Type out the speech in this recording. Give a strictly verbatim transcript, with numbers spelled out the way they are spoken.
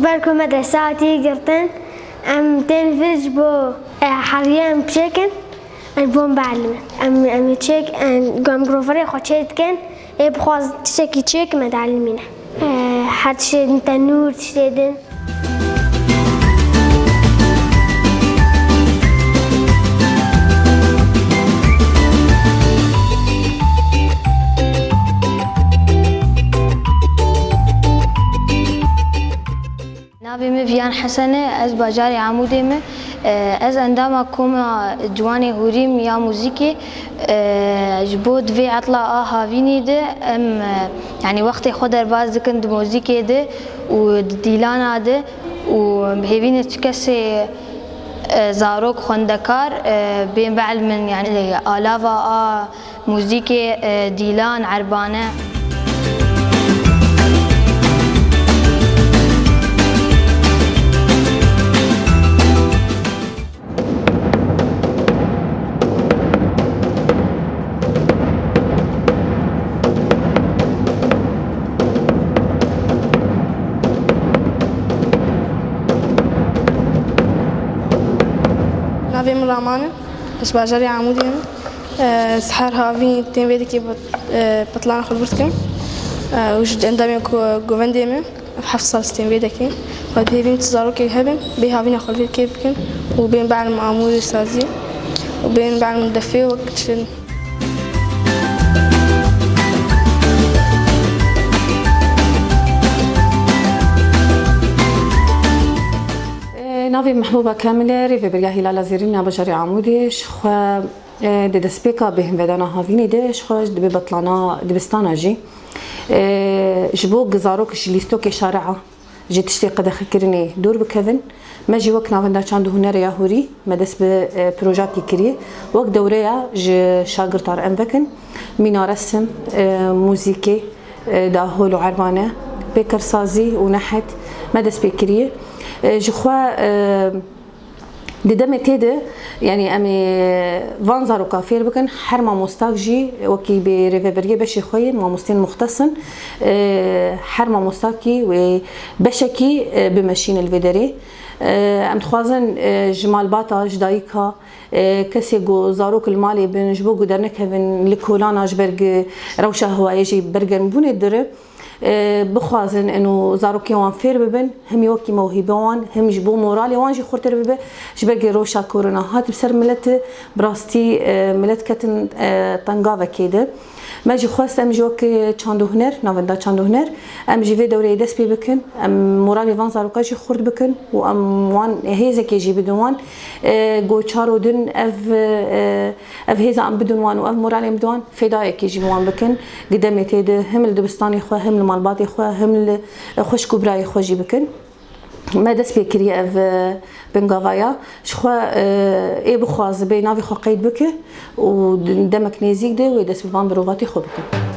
Ber ku me destê hatî girtin, em tên vir ji bo, e, heriya em çêkin, em bon bielimin. Em, em ê çêk, em, em groverê xwe çê dikin, ê bixwaz tiştekî çêk me dielimîne. E, her tiştê din tenûr, tiştê din. Navê min Viyan Hesen e, ez bajarê Amûdê me. E, ez endama Koma Ciwanê Hûrîm ya muzîkê. E, ji bo di vê etla a havînî de em, e, yanî wextê xwe derbas dikin di muzîkê de û di dîlana de û bi hêvî ne çi kesê, e, zarok, xwendekar, e, bên bielimin, yanî alava a muzîkê, e, dîlan, erbane. Navê min Raman e. Ez ji bajarê Amûdê me. Ez her havîn tên vê dekê bit-, e, pitlana xwe li vir dikim. E, û ji endamên ku govendê me heft sal tên vê dekê. Xwe dihêvîm tu zarokê hebin, bê havîna xwe li vir kê bikin û bên bielin Amûdê saziyê û bên bielin defê wek tiştin. E, navê Mehbûba Kamil e, rêveberiya Hîlala Zêrîn ya bajarê Amûdê. Ji xwe, e, di destpêka bêhnvedana havînê de ji xwe dibe betlana dibistana jî. E, ji bo zarok ji lîstokê şare'a, ji tiştê qedexekirinê dûr bikevin. Me jî wek Navenda Çand û Hunerê ya Hûrî me dest bi, e, projeyekî kiriye. Wek dewreya ji şagirtan em vekin. Mîna resim, e, muzîkê, e, dahol û erbane, pêkersazî û nehet me dest pê kiriye. E, ji xwe, e, di demê tê de, yanî em ê van zaroka fêr bikin, her mamostak jî wekî bi rêveberiyê beşê xwe yê, mamostên muxtes in. E, her mamostakî wê beşekî, e, bimeşîne li vê derê. E, em dixwazin, e, ji malbata, ji dayika, e, kesê ku zarok li malê bin, ji bo ku dernekevin li kolana ji ber gi rewşa hewayê jî bergermbûnê diri, e, bixwazin eno zarokên wan fêr bibin, him wekî mewhîbe wan, him ji bo moralê wan jî xurtir bibe, ji ber gi rewşa korona hat bi ser milet, bi rastî, e, milet ketin, e, tengavekê de. Me jî xwest em jî wek çand û huner, Navenda Çand û Huner, em jî vê dewreyê dest pê bikin, em moralê van zaroka jî xurt bikin û em wan hêzekê jî bidin wan. E, go çar û din ev, e, ev hêza em bidin wan û ev moralê em bidin wan, fêdayekê jî bi wan bikin. Gi demê tê de him li dibistanê xwe, him li malbatê xwe, him li xwişk û birayê xwe jî bikin. Me dest pê kiriye ev, e, bingavaya. Ji xwe, e, ê bixwaze bê navê xwe qeyd bike û demek nêzîk de wê dest bi van mirovatî xwe bike.